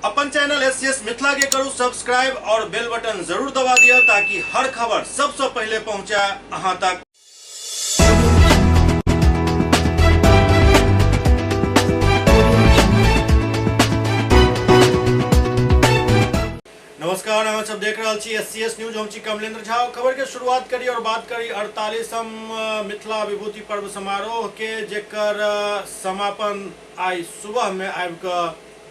अपन channel S Mithila के करू सब्सक्राइब और बेल बटन जरूर दबा दिया ताकि हर खबर सबसे पहले पहुंचे अहां तक। नमस्कार, अहाँ सब देख रहल छी एस न्यूज, हम छी कमलेंद्र झा। खबर के शुरुआत करी और बात करी 48म मिथिला विभूति पर्व समारोह के, जेकर समापन आइ सुबह में आबि कऽ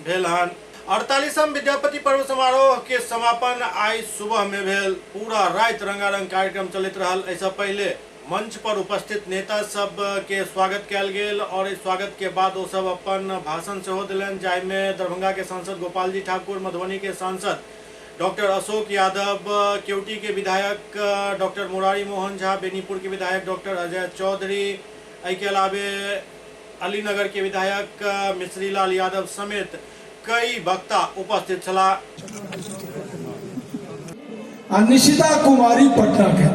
भेल हन। 48म विद्यापति पर्व समारोह के समापन आइ सुबह में भेल। पूरा राति रंगारंग कार्यक्रम चलैत रहल। एहिसँ पहिले मंच पर उपस्थित नेता सब के स्वागत कयल गेल और एहि स्वागत के बाद ओ सब अपन भाषण सेहो देलनि, जाहिमे दरभंगा के सांसद गोपाल जी ठाकुर, मधुबनी के सांसद डॉक्टर अशोक यादव, केवटी के विधायक डॉक्टर मुरारी मोहन झा, बेनीपुर के विधायक डॉक्टर अजय चौधरी, एहिके अलावे अलीनगर के विधायक मिश्री लाल यादव समेत कई वक्ता उपस्थित छलाह। आ निशिता कुमारी पटना के।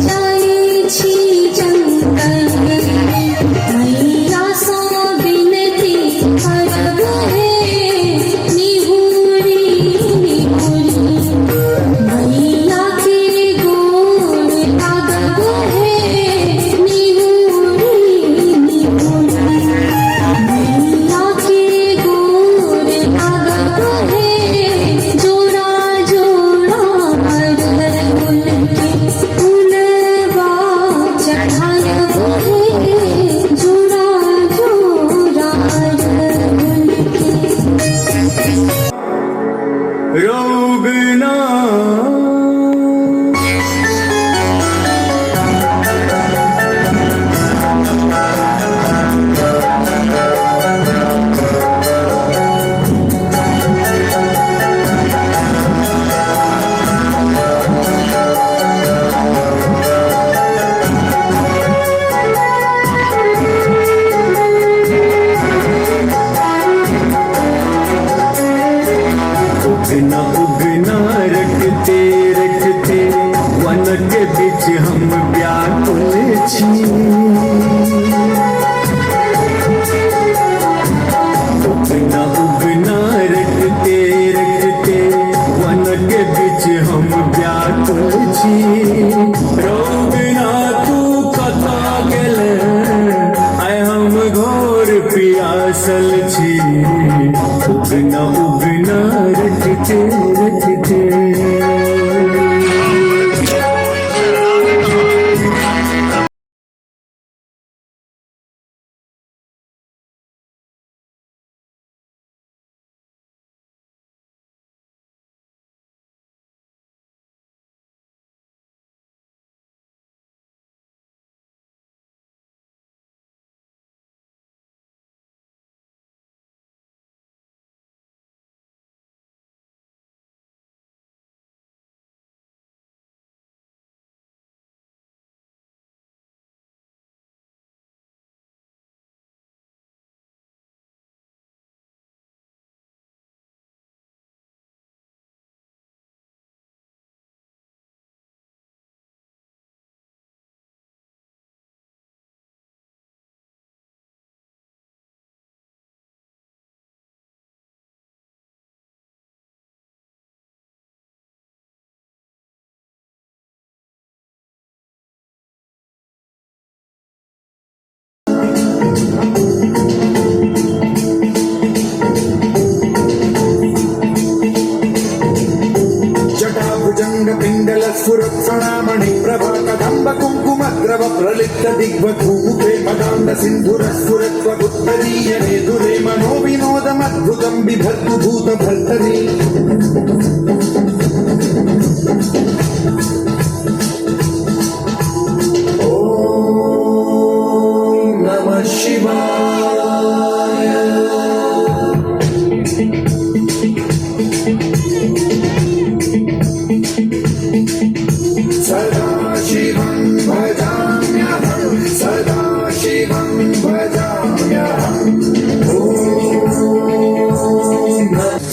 जाइ छी जंगल में मैया सँ विनती करब हे निहुरी निहुरी मैया के गोर लागब हे निहुरी निहुरी मैया के गोर लागब हे जोड़ा जोड़ा अड़हुल के फुलवा चढ़ायब हे जोड़ा जोड़ा अड़हुल के। रौ उगना, उगना उगना रटते रटते वन के बीच हम व्याकुल छी। उगना उगना रटते रटते वन के बीच हम व्याकुल छी। रौ उगना, तू कतऽ गेले? आइ हम घोर पियासल छी। उगना उगना रटते रटते। जटाभुजङ्ग पिङ्गल स्फुरत्फणामणि प्रभा कदम्ब कुङ्कुमद्रव प्रलिप्त दिग्वधूमुखे मदान्ध सिन्धुर स्फुरत्वगुत्तरीय मेधुरे मनो विनोदमद्भुतं बिभर्तु भूत भर्तरि। ॐ नमः शिवाय। सदाशिवं भजाम्यहं, सदाशिवं भजाम्यहम्। ॐ नमः।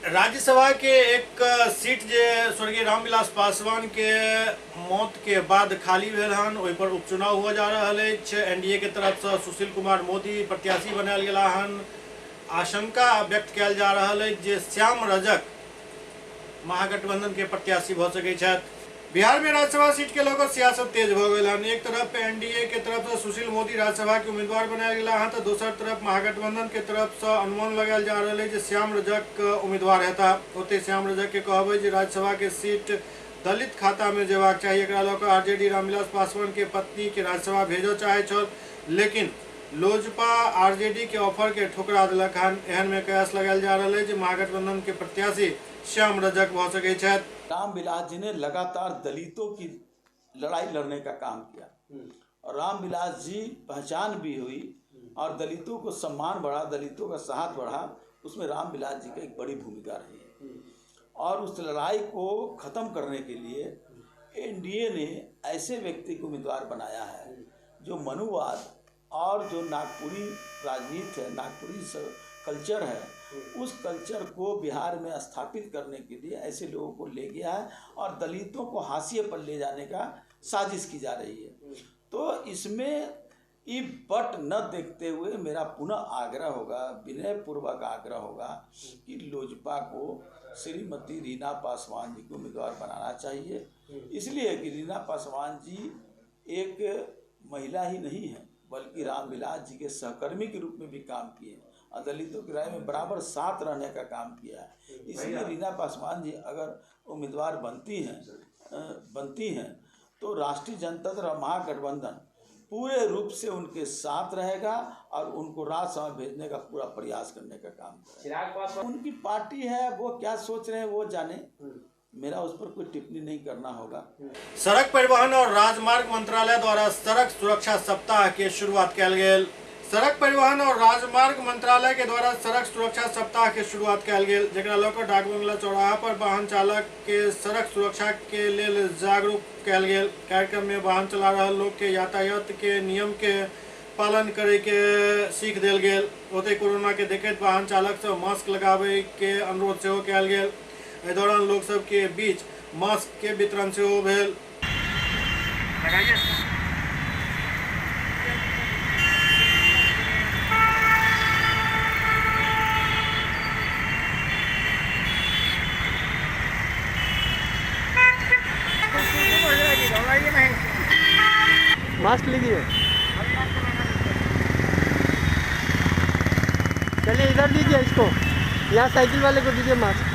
राज्यसभा के एक सीट जे स्वर्गीय रामविलास पासवान के मौत के बाद खाली भेल हन, ओहि पर उपचुनाव हुआ जा रहल अछि। एनडीए के तरफ से सुशील कुमार मोदी प्रत्याशी बनायल गेला हन। आशंका व्यक्त कयल जा रहल अछि जे श्याम रजक महागठबंधन के प्रत्याशी भऽ सकै छथि। बिहार में राज्यसभा सीट के लऽ सियासत तेज भऽ गेल हन। एक तरफ एनडीए के तरफ से सुशील मोदी राज्यसभा के उम्मीदवार बनायल गेला हन, तऽ दोसर तरफ महागठबंधन के तरफ से अनुमान लगायल जा रहल है जे श्याम रजक उम्मीदवार हेता। ओतहि श्याम रजक के कहब है जे राज्यसभा के सीट दलित खाता में जेबाक चाही। एकरा लऽ कऽ आरजेडी रामविलास पासवान के पत्नी के राज्यसभा भेजऽ चाहै छल, लेकिन लोजपा आरजेडी के ऑफर के ठुकरा देलक हन। एहन में कयास लगायल जा रहल है जे महागठबंधन के प्रत्याशी श्याम रजक भऽ सकै छथि। रामविलास जी ने लगातार दलितों की लड़ाई लड़ने का काम किया और रामविलास जी पहचान भी हुई और दलितों को सम्मान बढ़ा, दलितों का साथ बढ़ा, उसमें रामविलास जी का एक बड़ी भूमिका रही है। और उस लड़ाई को ख़त्म करने के लिए एनडीए ने ऐसे व्यक्ति को उम्मीदवार बनाया है जो मनुवाद और जो नागपुरी राजनीति है, नागपुरी कल्चर है, उस कल्चर को बिहार में स्थापित करने के लिए ऐसे लोगों को ले गया है और दलितों को हाशिए पर ले जाने का साजिश की जा रही है। तो इसमें ये बट न देखते हुए मेरा पुनः आग्रह होगा, विनयपूर्वक आग्रह होगा कि लोजपा को श्रीमती रीना पासवान जी को उम्मीदवार बनाना चाहिए। इसलिए कि रीना पासवान जी एक महिला ही नहीं है, बल्कि रामविलास जी के सहकर्मी के रूप में भी काम किए और दलितों की राय में बराबर साथ रहने का काम किया है। इसलिए रीना पासवान जी अगर उम्मीदवार बनती हैं तो राष्ट्रीय जनता दल और महागठबंधन पूरे रूप से उनके साथ रहेगा और उनको राज्यसभा भेजने का पूरा प्रयास करने का काम करेगा। उनकी पार्टी है, वो क्या सोच रहे हैं वो जाने, मेरा उस पर कोई टिप्पणी नहीं करना होगा। सड़क परिवहन और राजमार्ग मंत्रालय द्वारा सड़क सुरक्षा सप्ताह के शुरुआत कयल गेल। सड़क परिवहन और राजमार्ग मंत्रालय के द्वारा सड़क सुरक्षा सप्ताह के शुरुआत कयल गेल, जकरा लऽ कऽ डाकबंगला चौराहा पर वाहन चालक के सड़क सुरक्षा के लेल जागरूक कयल गेल। कार्यक्रम में वाहन चला रहल लोक के यातायात के नियम के पालन करे के सीख देल गेल। ओतहि कोरोना के देखैत वाहन चालक से मास्क लगाबै के अनुरोध सेहो कयल गेल। एहि दौरान लोक सब के बीच मास्क के वितरण सेहो भेल। मास्क लीजिए, चलिए इधर दीजिए इसको, यहाँ साइकिल वाले को दीजिए मास्क।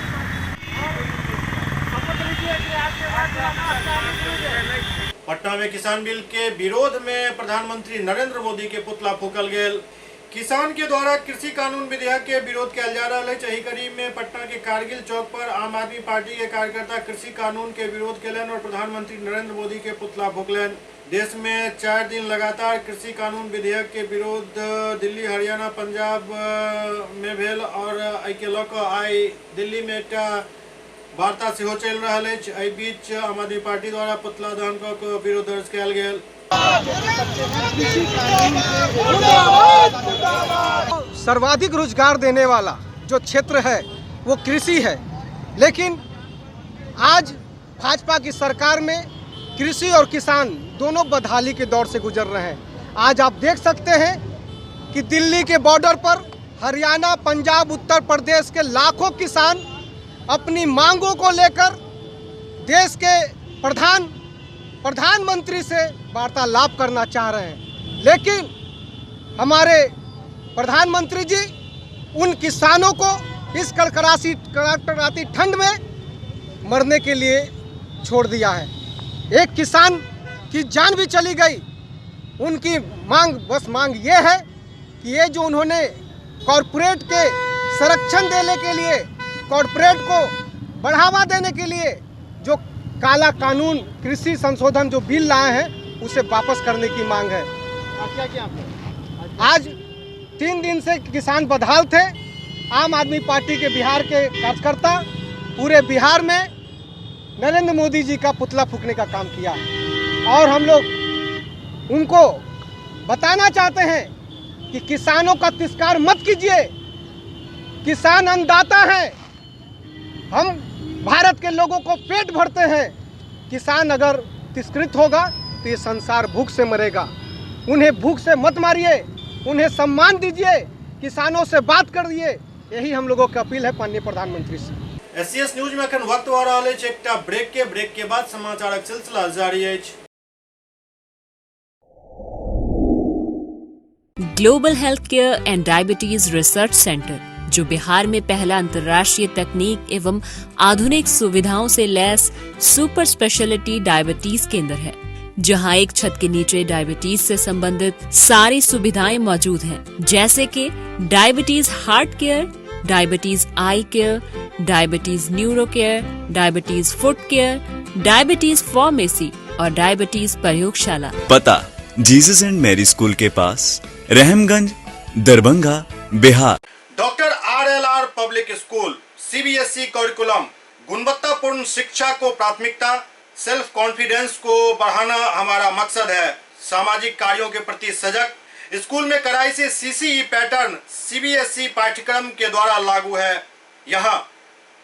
पटना में किसान बिल के विरोध में प्रधानमंत्री नरेंद्र मोदी के पुतला फूकल गेल। किसान के द्वारा कृषि कानून विधेयक के विरोध कयल जा रहल अछि। एहि कड़ी में पटना के कारगिल चौक पर आम आदमी पार्टी के कार्यकर्ता कृषि कानून के विरोध केलनि और प्रधानमंत्री नरेंद्र मोदी के पुतला फूकलनि। देश में 4 दिन लगातार कृषि कानून विधेयक के विरोध दिल्ली, हरियाणा, पंजाब में भेल और एहिके लऽ कऽ आइ दिल्ली में एकटा वार्ता सेहो चलि रहल अछि। एहि बीच आम आदमी पार्टी द्वारा पुतला दहन कऽ कऽ विरोध दर्ज कयल गेल। सर्वाधिक रोजगार देने वाला जो क्षेत्र है वो कृषि है, लेकिन आज भाजपा की सरकार में कृषि और किसान दोनों बदहाली के दौर से गुजर रहे हैं। आज आप देख सकते हैं कि दिल्ली के बॉर्डर पर हरियाणा, पंजाब, उत्तर प्रदेश के लाखों किसान अपनी मांगों को लेकर देश के प्रधानमंत्री से वार्तालाप करना चाह रहे हैं, लेकिन हमारे प्रधानमंत्री जी उन किसानों को इस कड़कड़ाती ठंड में मरने के लिए छोड़ दिया है। एक किसान की जान भी चली गई। उनकी मांग, बस मांग ये है कि ये जो उन्होंने कॉरपोरेट के संरक्षण देने के लिए, कॉरपोरेट को बढ़ावा देने के लिए जो काला कानून कृषि संशोधन जो बिल लाए हैं उसे वापस करने की मांग है। आज 3 दिन से किसान बदहाल थे। आम आदमी पार्टी के बिहार के कार्यकर्ता पूरे बिहार में नरेंद्र मोदी जी का पुतला फूकने का काम किया और हम लोग उनको बताना चाहते हैं कि किसानों का तिरस्कार मत कीजिए। किसान अन्नदाता है, हम भारत के लोगों को पेट भरते हैं। किसान अगर तिरस्कृत होगा तो ये संसार भूख से मरेगा। उन्हें भूख से मत मारिए, उन्हें सम्मान दीजिए, किसानों से बात करिए। यही हम लोगों की अपील है माननीय प्रधानमंत्री से। एससीएस न्यूज में अखन वक्त भऽ रहल अछि एकटा ब्रेक के बाद समाचारक सिलसिला जारी अछि। Global health care and diabetes research centre, जो बिहार में पहला अंतर्राष्ट्रीय तकनीक एवं आधुनिक सुविधाओं से लैस सुपर स्पेशलिटी डायबिटीज केंद्र है, जहां एक छत के नीचे डायबिटीज से संबंधित सारी सुविधाएं मौजूद हैं, जैसे कि diabetes heart care, diabetes eye care, diabetes neuro care, diabetes foot care, diabetes pharmacy और डायबिटीज प्रयोगशाला। पता जीसस एंड मैरी स्कूल के पास, Rahamganj, Darbhanga, Bihar. Doctor RLR public school, CBSE curriculum, गुणवत्तापूर्ण शिक्षा को प्राथमिकता, सेल्फ कॉन्फिडेंस को बढ़ाना हमारा मकसद है। सामाजिक कार्यों के प्रति सजग, स्कूल में कड़ाई से सीसीई पैटर्न सीबीएसई पाठ्यक्रम के द्वारा लागू है। यहाँ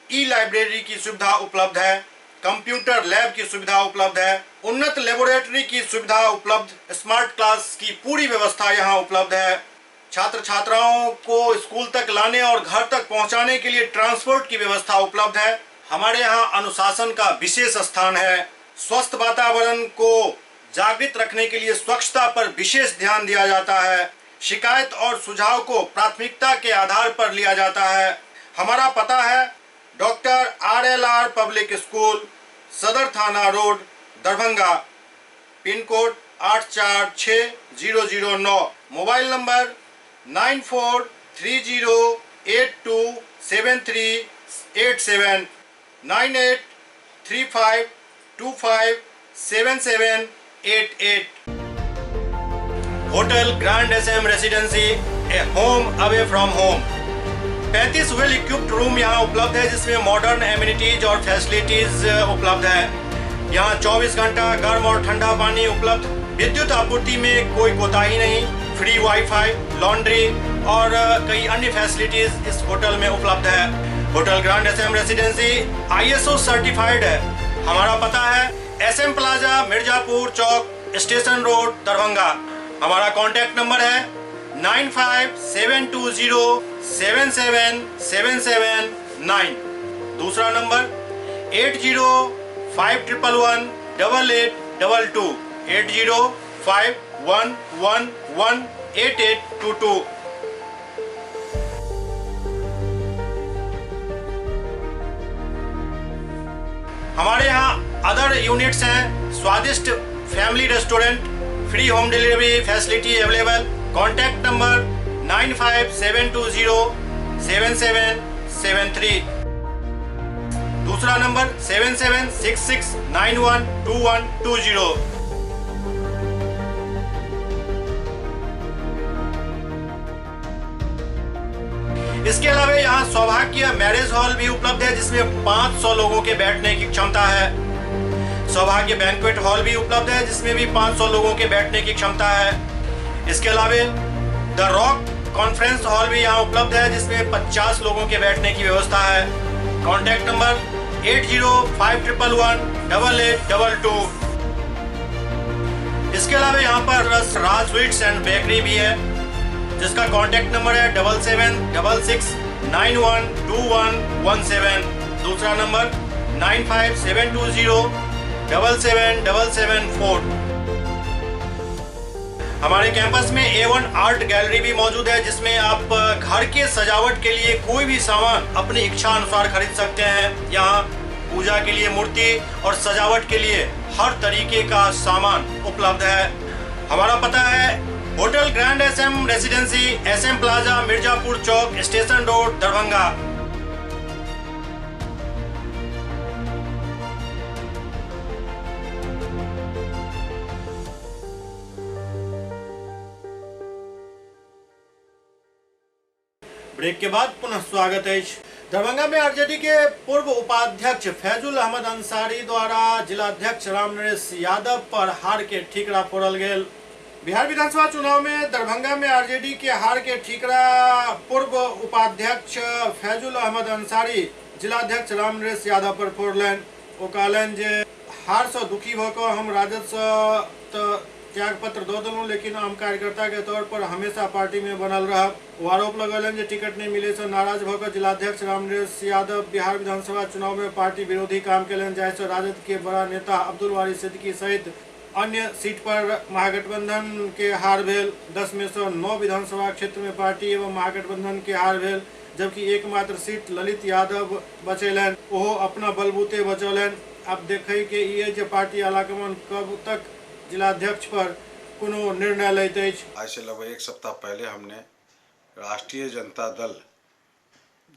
ई लाइब्रेरी की सुविधा उपलब्ध है, कंप्यूटर लैब की सुविधा उपलब्ध है, उन्नत लेबोरेटरी की सुविधा उपलब्ध, स्मार्ट क्लास की पूरी व्यवस्था यहाँ उपलब्ध है। छात्र छात्राओं को स्कूल तक लाने और घर तक पहुँचाने के लिए ट्रांसपोर्ट की व्यवस्था उपलब्ध है। हमारे यहाँ अनुशासन का विशेष स्थान है। स्वस्थ वातावरण को जागृत रखने के लिए स्वच्छता पर विशेष ध्यान दिया जाता है। शिकायत और सुझाव को प्राथमिकता के आधार पर लिया जाता है। हमारा पता है doctor RLR public school, Sadar थाना road, Darbhanga, pin code 846009, mobile number 9430827387, 9835257788। Hotel grand SM residency, a home away from home. 35 well equipped room यहाँ उपलब्ध है, जिसमें मॉडर्न एमिनिटीज और फैसिलिटीज उपलब्ध है। यहाँ 24 घंटा गर्म और ठंडा पानी उपलब्ध, विद्युत आपूर्ति में कोई कोताही नहीं, फ्री वाईफाई, लॉन्ड्री और कई अन्य फैसिलिटीज इस होटल में उपलब्ध है। Hotel grand SM residency ISO certified है। हमारा पता है SM plaza, Mirzapur Chowk, station road, Darbhanga. हमारा कॉन्टैक्ट नंबर है 9572077779। दूसरा नंबर 8051118822, 8051118822। हमारे यहाँ अदर यूनिट्स हैं, स्वादिष्ट family restaurant, free home delivery facility available. Contact number 9572077773। दूसरा नंबर 7766912120। इसके अलावा यहाँ सौभाग्य मैरिज हॉल भी उपलब्ध है, जिसमें 500 लोगों के बैठने की क्षमता है। सौभाग्य बैंक्वेट हॉल भी उपलब्ध है, जिसमें भी 500 लोगों के बैठने की क्षमता है। इसके अलावा the rock conference hall भी यहाँ उपलब्ध है, जिसमें 50 लोगों के बैठने की व्यवस्था है। Contact number 8051118822। इसके अलावा यहाँ पर राज स्वीट्स एंड बेकरी भी है, जिसका कॉन्टैक्ट नंबर है 7766912117। दूसरा नंबर 9572077774। हमारे कैंपस में A1 art gallery भी मौजूद है, जिसमें आप घर के सजावट के लिए कोई भी सामान अपनी इच्छा अनुसार खरीद सकते हैं। यहाँ पूजा के लिए मूर्ति और सजावट के लिए हर तरीके का सामान उपलब्ध है। हमारा पता है hotel grand SM residency, SM plaza, Mirzapur Chowk, station road, Darbhanga. Break के बाद पुनः स्वागत है। दरभंगा में आरजेडी के पूर्व उपाध्यक्ष फैजुल अहमद अंसारी द्वारा जिलाध्यक्ष रामनरेश यादव पर हार के ठीकरा फोड़ल गेल। बिहार विधानसभा चुनाव में दरभंगा में आरजेडी के हार के ठीकरा पूर्व उपाध्यक्ष फैजुल अहमद अंसारी जिलाध्यक्ष रामनरेश यादव पर फोड़लनि। ओ कहलनि जे हारसँ दुखी भऽ कऽ हम राजदसँ तऽ त्यागपत्र दऽ देलहुँ, लेकिन आम कार्यकर्ताके तौर पर हमेशा पार्टीमे बनल रहब। ओ आरोप लगौलनि जे टिकट नहि मिलयसँ नाराज भऽ कऽ जिलाध्यक्ष रामनरेश यादव बिहार विधानसभा चुनावमे पार्टी विरोधी काम केलनि, जाहिसँ राजद के बड़ा नेता अब्दुल वारी सिद्दीकी सहित अन्य सीट पर महागठबंधन के हार भेल। 10 में सँ 9 विधानसभा क्षेत्र में पार्टी एवं महागठबंधन के हार भेल, जबकि एकमात्र सीट ललित यादव बचेलनि, ओहो अपना बलबूते बचौलनि। आब देखै के ई अछि जे पार्टी आलाकमान कब तक जिलाध्यक्ष पर कोनो निर्णय लैत अछि। आज से लगभग एक सप्ताह पहले हमने राष्ट्रीय जनता दल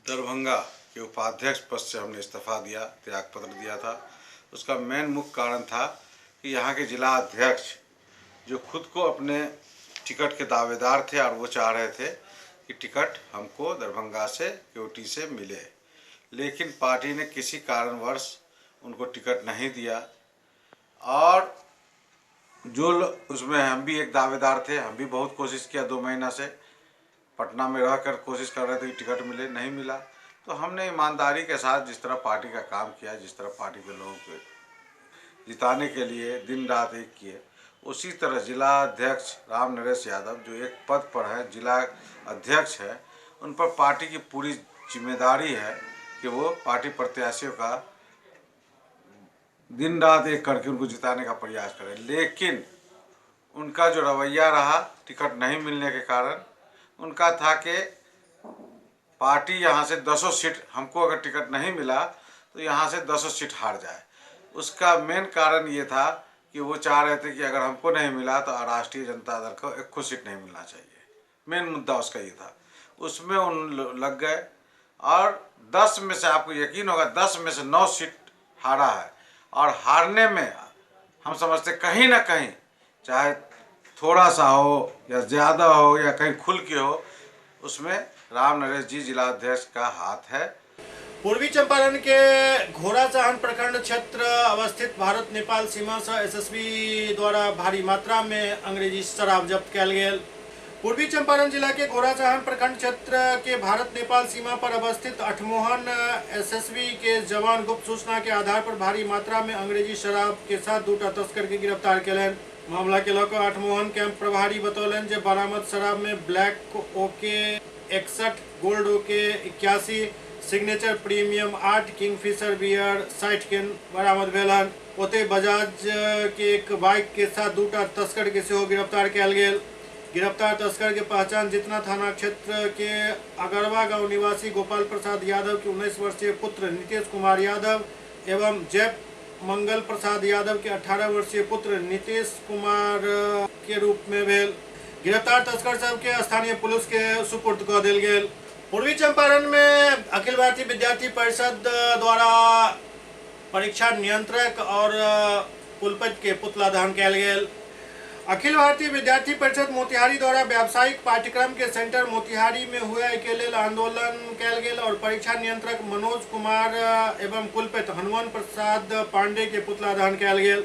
दरभंगा के उपाध्यक्ष पद से हमने इस्तीफा दिया, त्यागपत्र दिया था। उसका मेन मुख्य कारण था कि यहाँ के जिला अध्यक्ष जो खुद को अपने टिकट के दावेदार थे और वो चाह रहे थे कि टिकट हमको दरभंगा से केवटी से मिले, लेकिन पार्टी ने किसी कारणवश उनको टिकट नहीं दिया। और जो उसमें हम भी एक दावेदार थे, हम भी बहुत कोशिश किया, 2 महीना से पटना में रहकर कोशिश कर रहे थे कि टिकट मिले, नहीं मिला। तो हमने ईमानदारी के साथ जिस तरह पार्टी का काम किया, जिस तरह पार्टी के लोगों को जिताने के लिए दिन रात एक किए, उसी तरह जिला अध्यक्ष राम नरेश यादव जो एक पद पर है, जिला अध्यक्ष है, उन पर पार्टी की पूरी जिम्मेदारी है कि वो पार्टी प्रत्याशियों का दिन रात एक करके उनको जिताने का प्रयास करें। लेकिन उनका जो रवैया रहा टिकट नहीं मिलने के कारण, उनका था कि पार्टी यहाँ से 10 सीट, हमको अगर टिकट नहीं मिला तो यहाँ से 10 सीट हार जाए। उसका मेन कारण ये था कि वो चाह रहे थे कि अगर हमको नहीं मिला तो राष्ट्रीय जनता दल को एक सीट नहीं मिलना चाहिए। मेन मुद्दा उसका ये था, उसमें उन लग गए और 10 में से आपको यकीन होगा 10 में से 9 सीट हारा है। और हारने में हम समझते कहीं ना कहीं, चाहे थोड़ा सा हो या ज़्यादा हो या कहीं खुल के हो, उसमें राम नरेश जी जिलाध्यक्ष का हाथ है। पूर्वी चंपारण के घोड़ासहन प्रखंड क्षेत्र अवस्थित भारत नेपाल सीमा से एसएसबी द्वारा भारी मात्रा में अंग्रेजी शराब जब्त कयल गेल। पूर्वी चंपारण जिला के घोड़ासहन प्रखंड क्षेत्र के भारत नेपाल सीमा पर अवस्थित अठमोहन एसएसबी के जवान गुप्त सूचना के आधार पर भारी मात्रा में अंग्रेजी शराब के साथ दूटा तस्कर के गिरफ्तार कयलनि। मामला के लऽ कऽ अठमोहन कैंप प्रभारी बतौलनि जे बरामद शराब में black okay 61, gold okay 81, signature premium 8, Kingfisher beer 60 के बरामद भेल हन। ओतहि बजाज के एक बाइक के साथ दूटा तस्कर के सेहो गिरफ्तार कयल गेल। गिरफ्तार तस्कर के पहचान जितना थाना क्षेत्र के अगरवा गांव निवासी गोपाल प्रसाद यादव के 19 वर्षीय पुत्र नीतीश कुमार यादव एवं जय मंगल प्रसाद यादव के 18 वर्षीय पुत्र नीतीश कुमार के रूप में भेल। गिरफ्तार तस्कर सबके स्थानीय पुलिस के सुपुर्द कऽ देल गेल। पूर्वी चंपारण में अखिल भारतीय विद्यार्थी परिषद द्वारा परीक्षा नियंत्रक और कुलपति के पुतला दहन कयल गेल। अखिल भारतीय विद्यार्थी परिषद मोतिहारी द्वारा व्यावसायिक पाठ्यक्रम के सेंटर मोतिहारी में हुए के लेल आंदोलन कयल गेल और परीक्षा नियंत्रक मनोज कुमार एवं कुलपति हनुमान प्रसाद पांडे के पुतला दहन कयल गेल।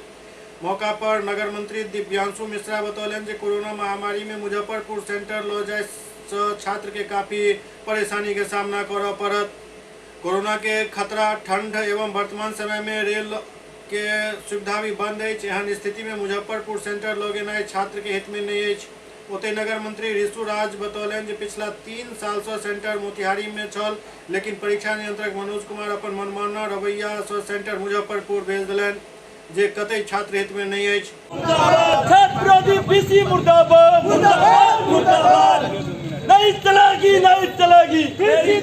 मौका पर नगर मंत्री दिव्यांशु मिश्रा बतौलनि जे कोरोना महामारी में मुजफ्फरपुर सेंटर लऽ जाय से छात्र के काफी परेशानी के सामना करऽ पड़त। कोरोना के खतरा, ठंड एवं वर्तमान समय में रेल के सुविधा भी बंद अछि। एहन स्थिति में मुजफ्फरपुर सेंटर लऽ गेनाइ छात्र के हित में नहीं अछि। ओतहि नगर मंत्री ऋषु राज बतौलनि जे पिछला 3 साल से सेंटर मोतिहारी में छल, लेकिन परीक्षा नियंत्रक मनोज कुमार अपन मनमाना रवैया से सेंटर मुजफ्फरपुर भेज देलनि, जे कतई छात्र हित में नहीं अछि। मुर्दाबाद मुर्दाबाद मुर्दाबाद, नहीं चलेगी नहीं चलेगी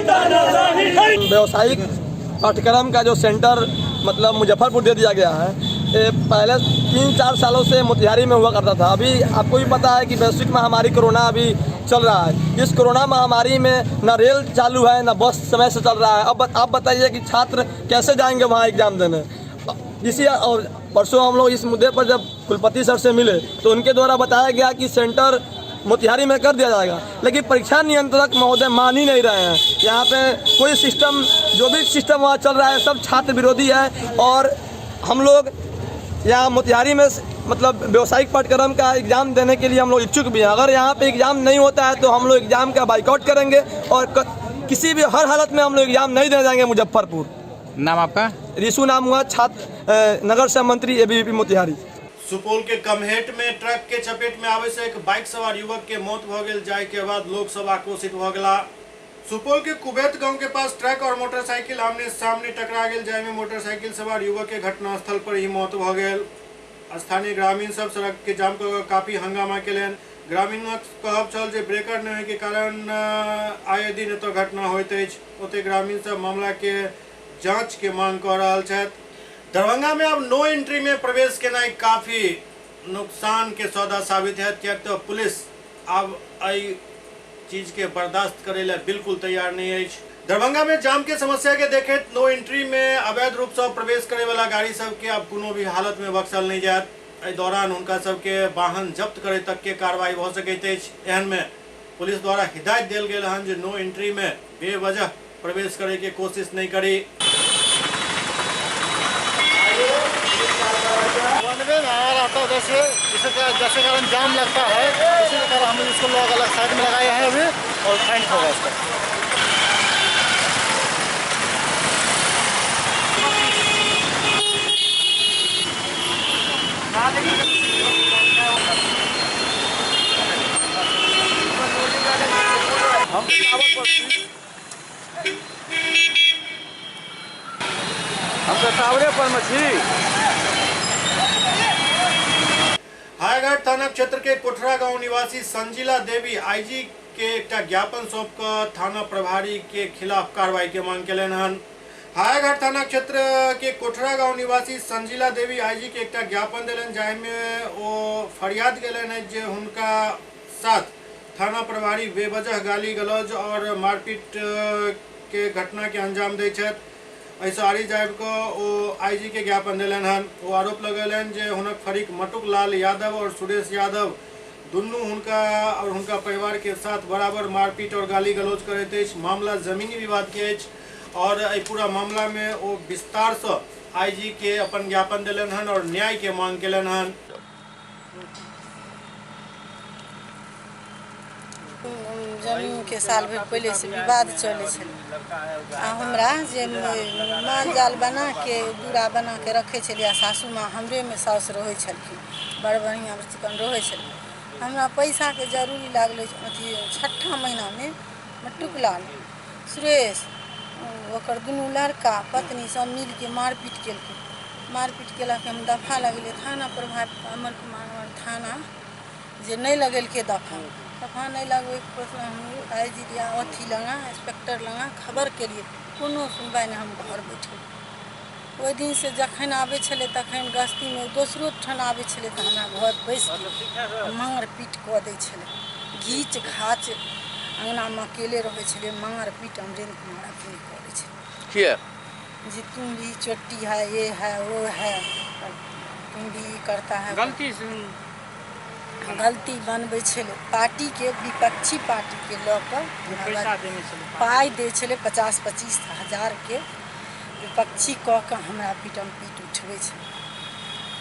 तानाशाही। व्यावसायिक पाठ्यक्रम का जो सेंटर मतलब मुजफ्फरपुर दे दिया गया है, ये पहले 3-4 सालों से मोतिहारी में हुआ करता था। अभी आपको भी पता है कि वैश्विक महामारी कोरोना अभी चल रहा है। इस कोरोना महामारी में न रेल चालू है न बस समय से चल रहा है। अब आप बताइए कि छात्र कैसे जाएंगे वहाँ एग्जाम देने। इसी और परसों हम लोग इस मुद्दे पर जब कुलपति सर से मिले तो उनके द्वारा बताया गया कि सेंटर मोतिहारी में कर दिया जाएगा, लेकिन परीक्षा नियंत्रक महोदय मान ही नहीं रहे हैं। यहाँ पे कोई सिस्टम, जो भी सिस्टम वहाँ चल रहा है सब छात्र विरोधी है। और हम लोग यहाँ मोतिहारी में मतलब व्यावसायिक पाठ्यक्रम का एग्ज़ाम देने के लिए हम लोग इच्छुक भी हैं। अगर यहाँ पे एग्ज़ाम नहीं होता है तो हम लोग एग्ज़ाम का बाइकआउट करेंगे और किसी भी हर हालत में हम लोग एग्जाम नहीं देने जाएंगे मुजफ्फरपुर। नाम आपका? रिशु नाम हुआ, छात्र नगर सह मंत्री एबीवीपी मोतिहारी। सुपौल के कमहेट में ट्रक के चपेट में आवे से एक बाइक सवार युवक के मौत भ गेल, जाय के बाद लोग सब आक्रोशित भ गेला। सुपौल के कुबेत गांव के पास ट्रक और मोटरसाइकिल आमने सामने टकरा गेल, जाय में मोटरसाइकिल सवार युवक के घटनास्थल पर ही मौत भ गेल। स्थानीय ग्रामीण सब सड़क के जाम कर काफी हंगामा केलनि। ग्रामीणक कहब छल जे ब्रेकर नहि होय के कारण आए दिन एतय घटना होइत अछि। ओतय ग्रामीण सब मामला के जांच के मांग कऽ रहल छथि। दरभंगा में अब नो एंट्री में प्रवेश केनाइ काफी नुकसान के सौदा साबित हैत, किएक तऽ पुलिस आब एहि चीज के बर्दाश्त करे ला बिल्कुल तैयार नहीं अछि। दरभंगा में जाम के समस्या के देखैत नो एंट्री में अवैध रूप से प्रवेश करे वाला गाड़ी सब के अब कोनो भी हालत में बख्शल नहीं जायत। एहि दौरान हुनका सबके वाहन जब्त करे तक के कार्रवाई भऽ सकैत अछि। एहन में पुलिस द्वारा हिदायत देल गेल हन जे नो एंट्री में बेवजह प्रवेश करे के कोशिश नहीं करी। जैसे जैसे कारण जाम लगता है, इसी के कारण हम इसको लोग अलग साइड में लगाए हैं अभी और फाइन होगा इसका। हम तो टावरे पर मछली। हायाघाट थाना क्षेत्र के कोठरा गांव निवासी संजीला देवी आईजी के एकटा ज्ञापन सौंप कऽ थाना प्रभारी के खिलाफ कार्रवाई के मांग केलनि हन। हायाघाट थाना क्षेत्र के कोठरा गांव निवासी संजीला देवी आईजी के एकटा ज्ञापन देलनि, जाहिमे ओ फरियाद गेलनि जे हुनका साथ थाना प्रभारी बेवजह गाली गलौज और मारपीट के घटना के अंजाम दै छथि। एहिसँ आरी जाबि कऽ ओ आईजी के ज्ञापन देलनि हन। ओ आरोप लगेलनि जे हुनक फरीक मटुक लाल यादव और सुरेश यादव दुनू हुनका और हुनका परिवार के साथ बराबर मारपीट और गाली गलौज करैत अछि। मामला जमीनी विवाद के अछि और एहि पूरा मामला में ओ विस्तारसँ आईजी के अपन ज्ञापन देलनि हन और न्याय के मांग केलनि हन। जमीन के साल भरि पहले से विवाद चले छलै आ हमरा जे माल जाल बना के दूरा बना के रखे छलियै आ सासू माँ हमरे में साउस रहै छलखिन, बड़ बढ़िआँ चिकन रहै छलखिन। हमरा पैसा के जरूरी लागलै अथी छठा महीना में मटुक लाल सुरेश ओकर दुनू लड़का पत्नी सब मिल के मारपीट केलकै। मारपीट केलक, हम दफा लगेलियै थाना प्रभारी अमर कुमार थाना जे नहीं लगेलकै दफा दफा नहीं लगबैके हम आई जी या अथी लगा इंस्पेक्टर लगा खबर केलियै, कोनो सुनवाइ नहि। हम घर बैठल ओहि दिन से जखन आबै छलै तखन गस्तीमे दोसरो ठाम आबै छलै तऽ हमरा घर बैस मार पीट कऽ दै छलै, घीच घाच अङ्गनामे अकेले रहै छलै, मार पीट अमरेंद्र कुमार अपने करै छलै। किया? जे तुम भी चोटी है, ये है वो है, तुम भी करता है। गलती गलती बनबै छलै पार्टीके, विपक्षी पार्टीके लऽ कऽ पाइ दै छलै 50-25 हजारके विपक्षी कऽ कऽ हमरा पीटम पीट उठबै छलै।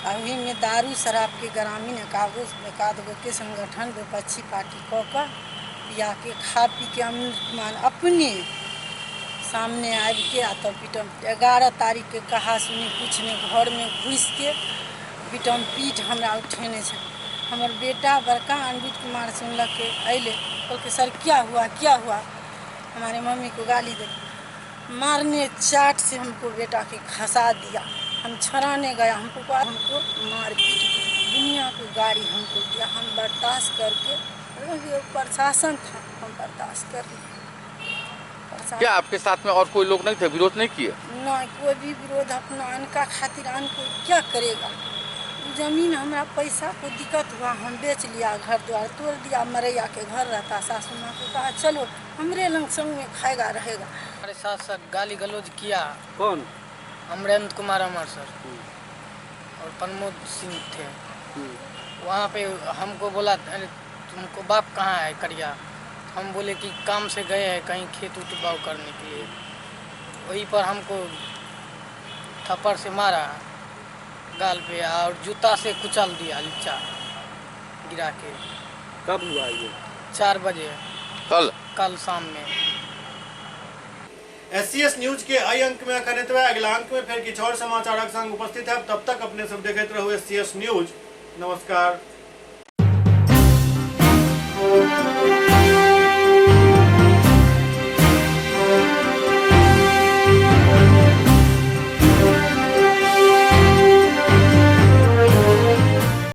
आ ओहिमे दारू शराबके ग्रामीण एकाध गोके संगठन विपक्षी पार्टी कऽ कऽ पियाके खा पी के अमृत कुमार अपने सामने आबिके आ तब पीटम 11 तारीखके कहा सुनी कुछ नहि, घरमे घुसिके पीटम पीट हमरा उठेने छलै। हमर बेटा बड़का अमृत कुमार सुनलक अले, कहलकै सर क्या हुआ क्या हुआ, हमारे मम्मी को गाली दे मारने चाट से हमको बेटा के खसा दिया। हम छुड़ाने गया, हमको हमको मार पीट दुनिया को गाड़ी हमको दिया। हम बर्दाश्त करके, प्रशासन था, हम बर्दाश्त कर लिए। क्या आपके साथ में और कोई लोग नहीं थे, विरोध नहीं किए? नहीं, कोई भी विरोध अपना अनका खातिर अन कोई क्या करेगा। जमीन हमरा पैसा को दिक्कत हुआ, हम बेच लिया, घर द्वार तोड़ दिया, मरैया के घर रहता। सासू माँ को कहा चलो हमरे लंग संग में खाएगा रहेगा। हमारे साथ सर गाली गलौज किया। कौन? अमरेंद्र कुमार अमर सर और प्रमोद सिंह थे। वहाँ पे हमको बोला अरे तुमको बाप कहाँ है करिया? हम बोले कि काम से गए हैं कहीं खेत उत बाव करने के लिए। वहीं पर हमको थप्पड़ से मारा गाल पे और जूता से कुचल दिया नीचा गिरा के। कब हुआ ये? 4 बजे कल? कल शाम में। एस सी एस न्यूज के एहि अंक में अखन एतबे। अगिला अंक में फेर किछु और समाचारक संग उपस्थित है। तब तक अपने सब देखैत रहू एस सी एस न्यूज। नमस्कार।